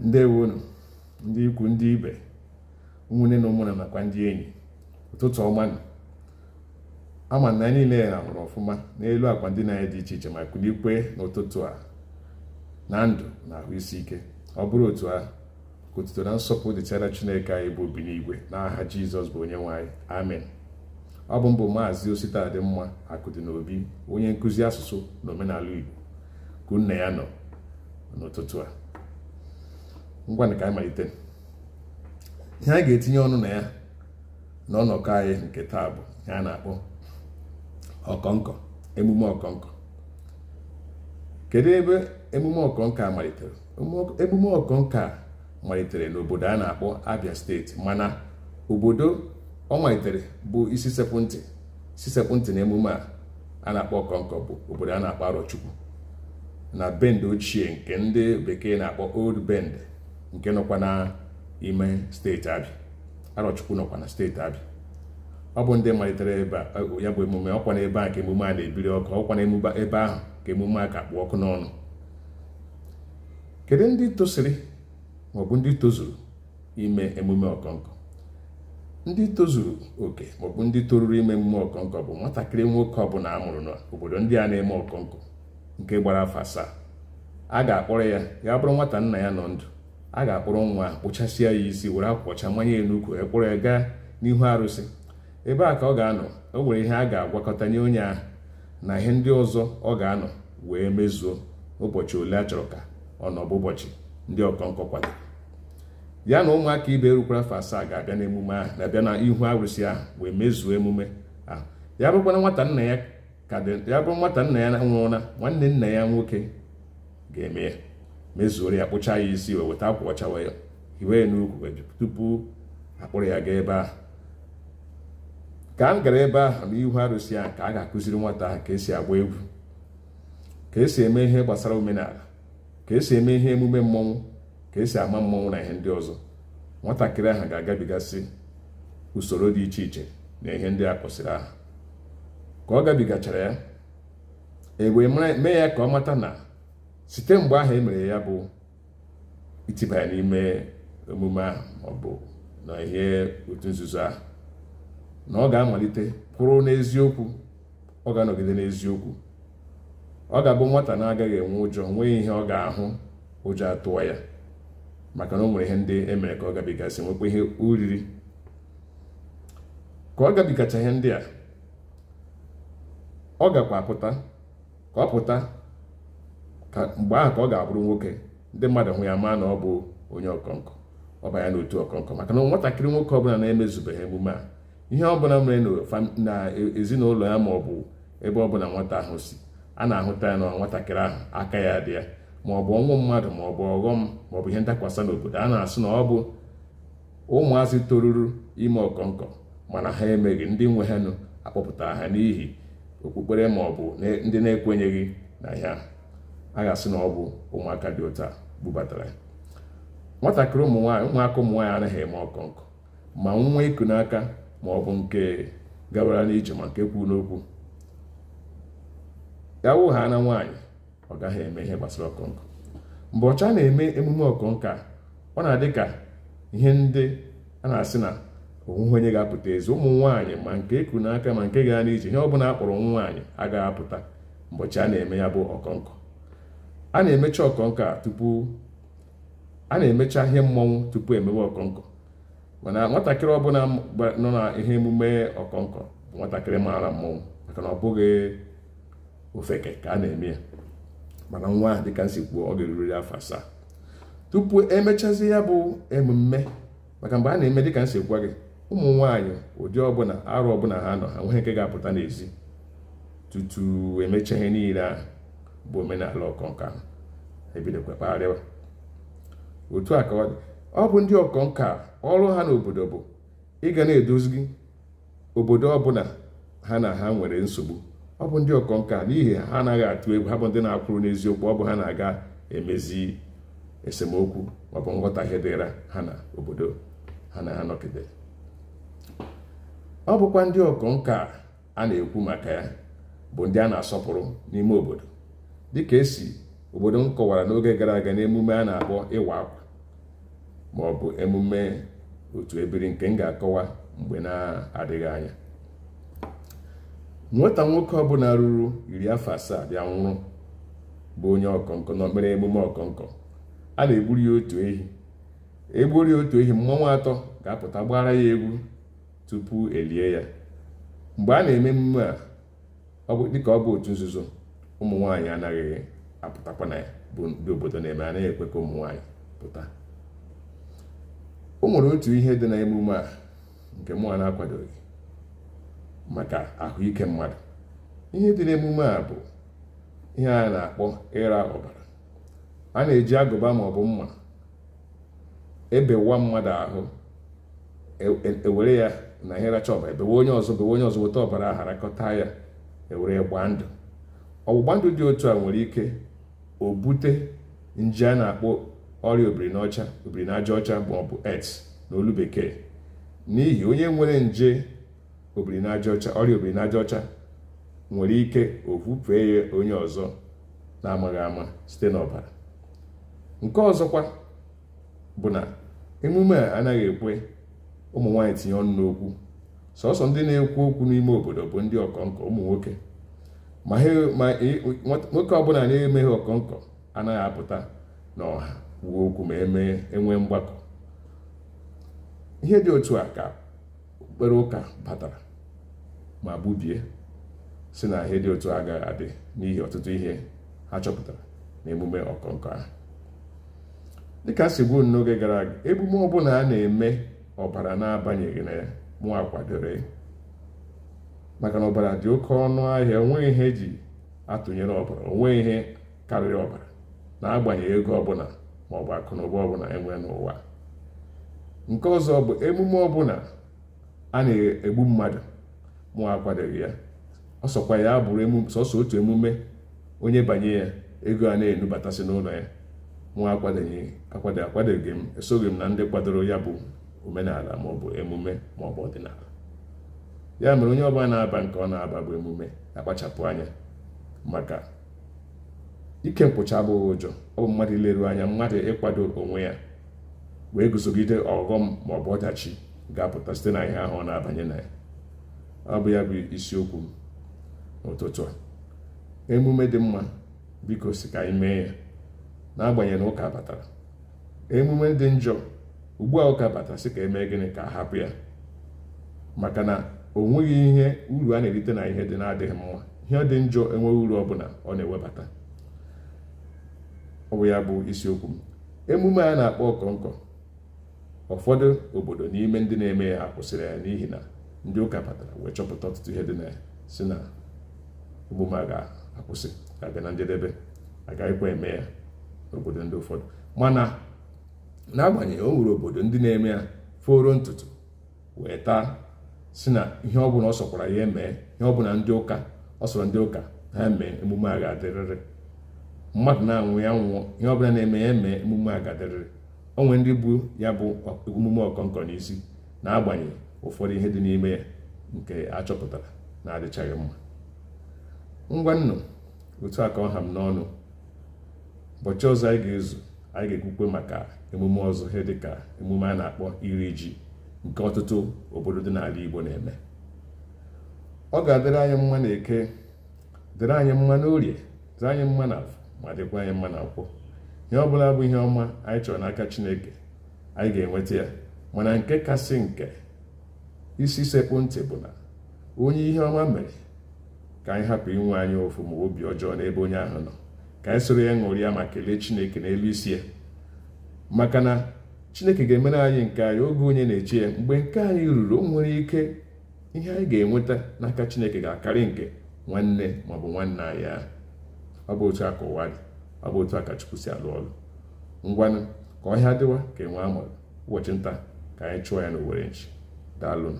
Ndewonu ndị ikwu, ndị ibe, ụmụnne na ụmụnna, nakwa ndị enyi. Ụtụtụ ọma nụ. Ama na anyị niile rahụrụ ọfụma n'elu akwa ndina anyị dị iche iche ma kulikwe n'ụtụtụ a na ndụ na ahụ isi ike. Ọ bụrụ otu ahụ, ka otuto na nsọpụrụ dịchara Chineke anyị bụ obi n'igwe, n'aha Jizọs bụ onye nwe anyị, amen. Ọ bụ mbụ Maazị Ositadịmma Akụdịnobi, onye nkụzi asụsụ na omenala Igbo, ka nna ya nọ n'ụtụtụ a. Ngwanụ, ka anyị malite. Ihe anyị ga-etinye ọnụ na ya na ọnọkọ anyị nke taa bụ ihe a na-akpọ ọkọnkọ, emume ọkọnkọ. Kedu ebe emume ọkọnkọ a malitere? Emume ọkọnkọ a malitere n'obodo a na-akpọ Abia Steeti, mana obodo ọ malitere bụ isi sekpụ ntị, isi sekpụ ntị na emume a a na-akpọ ọkọnkọ bụ obodo a na-akpọ Arọchukwu na Bende ochie, nke ndị bekee na-akpọ Old Bende, nke nọkwa n'ime steeti Abia. Arọchukwu nọkwa na steeti Abia. Ọ bụ ndị malitere ebe a ya bụ emume. Ọkwa n'ebe a ka emume a na-ebiri ọkụ, ọkwa na ebe ahụ ka emume a ka kpụ ọkụ n'ọnụ. Kedu ndị tosiri maọbụ ndị tozuru ime emume ọkọnkọ? Ndị tozuru oke maọbụ ndị toruru ime emume ọkọnkọ bụ nwatakịrị nwoke ọbụla a mụrụ n'obodo ndị a na-eme ọkọnkọ nke gbara afọ 7. A ga-akpọrọ ya, ya bụrụ nwata nna ya nọ ndụ, a ga-akpọrọ nwa ahụ, kpụchasịa ya isi, were akwa ọcha manye ya n'ukwu, ekpọrọ ya gaa n'ihu arụsị. Ebe a ka ọ ga-anọ. O nwere ihe a ga-agwakọta nye onye ahụ na ihe ndị ọzọ ọ ga-anọ wee mezuo ụbọchị ole a chọrọ ka ọ nọ, bụ ụbọchị ndị ọkọnkọ kwadoro ya. Na ụmụaka ibe erukwara afọ 7 ga-abịa n'emume ahụ, na-abịa na ihu arụsị ahụ wee mezuo emume ahụ. Ya bụrụkwana nwata nna ya ka dị, ya bụrụ nwata nna ya nwụrụna, nwanne nna ya nwoke ga-eme ya, mezuoro ya, kpụchaa ya isi, wee weta akwa ọcha wee hiwe ya n'ukwu tupu akpụrụ ya gaa ebe ahụ. Ka a gara ebe ahụ n'ihu arụsị ahụ, ka a ga-akụziri nwata ahụ ka esi agba egwu, ka esi eme ihe gbasara omenala, ka esi eme ihe emume mmọnwụ, ka esi ama mmọnwụ na ihe ndị ọzọ. Nwatakịrị ahụ ga-agabigasị usoro dị iche iche na ihe ndị a kwụsịrị ahụ. Ka ọ gabigachara ya, e wee mee ya ka ọ mata na site mgbe ahụ e mere ya bụ itiba ya n'ime emume ahụ maọbụ na ihe otu nzuzo ahụ, na ọ ga-amalite kwụrụ n'eziokwu, ọ ga-anọgide n'eziokwu, ọ ga-abụ nwata na-agaghị enwe ụjọ, nwee ihe ọ ga-ahụ ụjọ atụọ ya, maka na o nwere ihe ndị e mere ka ọ gabigasị, nwekwa ihe oriri ka ọ gabigacha ihe ndị a. Ọ gakwa apụta, ka ọ pụta, ka mgbe ahụ ka ọ ga-abụrụ nwoke, ndị mmadụ hụ ya maa na ọ bụ onye ọkọnkọ, ọ banye n'otu ọkọnkọ. Maka na nwatakịrị nwoke ọbụla na-emezubeghị emume a, ihe ọbụla mere na ezinụlọ ya ma ọ bụ ebe ọbụla nwata ahụ si, a na-ahụta ya na nwatakịrị ahụ aka ya dị ya, ma ọ bụ ọnwụ mmadụ, ma ọ bụ ọghọm, ma ọ bụ ihe ndakwasa n'obodo, a na-asị na ọ bụ ụmụazị toruru ime ọkọnkọ mana ha emeghị, ndị nwe ha nụ akpọpụtara ha n'ihi okpukpere ma ọ bụ ndị na-ekwenyeghị na ihe ahụ, a ga-asị na ọ bụ ụmụaka dị otu a bubatara ya. Nwatakịrị ụmụ nwaanyị, ụmụaka ụmụ nwaanyị anaghị eme ọkọnkọ, ma nwa iku n'aka ma ọ bụ nke gawara n'ije, ma nke kwuru n'okwu ya wụ ha na nwaanyị, ọ gaghị eme ihe gbasara ọkọnkọ. Mgbe ọcha na-eme emume ọkọnkọ a, ọ na-adị ka ihe ndị a na-asị na onweghị onye ga-apụta ezi. Ụmụ nwaanyị, ma nke eku n'aka ma nke gara n'ije, ihe ọbụla akpọrọ nwaanyị agaghị apụta ụbọchị a na-eme ya bụ ọkọnkọ. A na-emecha ọkọnkọ a tupu a na-emecha ihe mmọnwụ, tupu emewe ọkọnkọ. Mana nwatakịrị ọbụla nọ na ihe emume ọkọnkọ bụ nwatakịrị maara mmọnwụ, maka na ọ bụghị ofeke ka a na-eme ya. Mana nwa ahụ, dịka nsi kwuo, ọ ga-erurịrị afọ 7 tupu emechazi ya bụ emume. Maka mgbe a na-eme, dịka nsi gwa gị, ụmụ nwaanyị ụdị ọbụla arụ ọbụla ha nọ, ha nweghị nke ga-apụta n'ezi tutu emecha ihe niile ahụ bụ omenala ọkọnkọ ahụ, ebidokwa kpagharịwa. Otu a ka ọ dị. Ọ bụ ndị ọkọnkọ a, ọrụ ha n'obodo bụ ịga na-edozi obodo ọbụla ha na ha nwere nsogbu. Ọ bụ ndị ọkọnkọ a, n'ihi ha anaghị atụ egwu, ha bụ ndị na-akwụrụ n'eziokwu, ọ bụ ha na-aga emezi esemokwu maọbụ nghọtahie dịra ha na obodo ha na ha nọgidere. Ọ bụkwa ndị ọkọnkọ a na-ekwu maka ya bụ ndị a na-asọpụrụ n'ime obodo, dịka esi obodo m kọwara n'oge gara aga n'emume a na-akpọ ịwa akwa. Ma ọ bụ emume otu ebiri nke m ga-akọwa mgbe na-adịghị anya. Nwata nwoke ọbụla ruru 70 bịa nwụrụ bụ onye ọkọnkọ nọ mere emume ọkọnkọ, a na-egburu ya otu ehi. Egburu ya otu ehi, mmọnwụ 3 ga-apụta gbara ya egwu tupu elie ya. Mgbe a na-eme emume a, ọ bụ dịka ọ bụ otu nzuzo, ụmụ nwaanyị anaghị apụtakwa na ya, bụ ndị obodo na-eme anaghị ekwe ka ụmụ nwaanyị pụta. O nwere otu ihe dị na emume a nke mụ na-akwadoghị maka ahụike mmadụ. Ihe dị n'emume a bụ ihe a na-akpọ ịra ọbara. A na-eji agụba maọbụ mma ebewa mmadụ ahụ, ewere ya na ihe racha ọbara, ebewe onye ọzọ, bewe onye ọzọ, weta ọbara ahụ rakọta ya, ewere gbaa ndụ. Ọgbụgba ndụ dị otu a nwere ike o bute nje a na-akpọ ọrịa obirinaọcha, obirinaja ọcha maọbụ AIDS n'olu bekee. N'ihi onye nwere nje obirinaja ọcha, ọrịa obirinaja ọcha nwere ike ofufee ya onye ọzọ na-amaghị ama site n'ọbara. Nke ọzọkwa bụ na emume a anaghị ekwe ụmụ nwaanyị tinye ọnụ n'okwu. Sọsọ ndị na-ekwu okwu n'ime obodo bụ ndị ọkọnkọ, ụmụ nwoke. Ma nwoke ọbụla na-emeghị ọkọnkọ anaghị apụta n'ọha kwuo okwu ma emee enwee mgbakọ. Ihe dị otu a ka okpukpere ụka batara ma gbubie, si na ihe dị otu a agaghị adị n'ihi ọtụtụ ihe ha chọpụtara na emume ọkọnkọ ahụ. Dịka si gwuo n'oge gara aga, emume ọbụla a na-eme ọbara na-abanyeghị na ya, mụ akwadoro ya, maka na ọbara dị oke ọnụ ahịa. Onweghị ihe eji atụnyere ọbara, onweghị ihe karịrị ọbara, na-agbanyeghị ego ọbụla maọbụ akụ na ụba ọbụla enwe n'ụwa. Nke ọzọ bụ emume ọbụla a na-egbu mmadụ, mụ akwadoghị ya. Ọ sọkwa ya bụrụ sọsọ otu emume, onye banye ya ego a na-enubatasị n'ụlọ ya, mụ akwadoghị m, esoghị m na ndị kwadoro ya bụ omenala maọbụ emume maọbụ ọdịnala. Ya mere onye ọbụla na-aba nke ọ na-aba bụ emume akpachapụ anya, maka ike nkwụcha abụghị ụjọ. Ọ bụ mmadụ ileru anya, mmadụ ịkwado onwe ya wee guzogide ọghọm maọbụ ọdachi ga-apụta site na ihe ahụ ọ na-abanye na ya. Ọ bụ ya bụ isiokwu m n'ụtụtụ a. Emume dị mma, biko si ka anyị mee ya, n'agbanyeghị na ụka batara. Emume dị njọ, ugbu a ụka batara, sị ka emee gịnị, ka a hapụ ya, maka na o nweghị ihe uru a na-erite na ihe dị na-adịghị mma. Ihe dị njọ enweghị uru ọbụla ọ na-ewebata. Ọ bụ ya bụ isiokwu m. Emume a na-akpọ ọkọnkọ, ụfọdụ obodo n'ime ndị na-eme ya kwụsịrị ya n'ihi na ndị ụka batara wee chọpụta ọtụtụ ihe dị na ya, si na emume a ga-akwụsị, ga-abịa na njedebe, agaghịkwa eme ya n'obodo ndị ụfọdụ. Mana n'agbanyeghị, o nwere obodo ndị na-eme ya foro ntutu wee taa, si na ihe ọbụla ọ sọkwara ya emee, ihe ọbụla ndị ụka ọ sọrọ ndị ụka ha mee, emume a ga-adịrịrị. Mmadụ na-anwụ ya nwụọ, ihe ọbụla na-eme ya emee, emume a ga-adịrịrị. O nwere ndị bụ ya bụ emume ọkọnkọ n'isi, na-agbanyeghị ụfọdụ ihe dị n'ime ya nke a chọpụtara na-adịchaghị mma. Ngwa nnụ, otu a ka ọ ha m n'ọnụ. Ụbọchị ọzọ anyị ga-ezu, anyị ga-ekwukwe maka emume ọzọ, ihe dịka emume a na-akpọ iri ji nke ọtụtụ obodo dị n'ala Igbo na-eme. Ọ ga-adịrị anyị mma na eke, dịrị anyị mma n'orie, dịrị anyị mma na afọ, ma dịkwa anyị mma na nkwọ. Ihe ọbụla bụ ihe ọma anyị chọrọ n'aka Chineke, anyị ga-enweta ya. Mana nke kasị nke isi sekpụ ntị bụ na onye ihe ọma mere, ka anyị hapụ inwe anya ụfụ ma obi ọjọọ n'ebe onye ahụ nọ, ka anyị soro ya ṅụrịa ma kelee Chineke n'elu isi ya, maka na Chineke ga-emere anyị nke anyị oge onye na-eche ya. Mgbe nke anyị ruru, o nwere ike ihe anyị ga-enweta n'aka Chineke ga-akarị nke nwanne maọbụ nwanne anyị ahụ. Ọ bụ otu a ka ụwa dị, ọ bụ otu a ka Chukwu si alụ ọlụ. Ngwanụ, ka ọhịa dịwa ka enwe amụrụ. Ụbọchị nta ka anyị chụọ ya n'Owere nchi. Daalụnụ.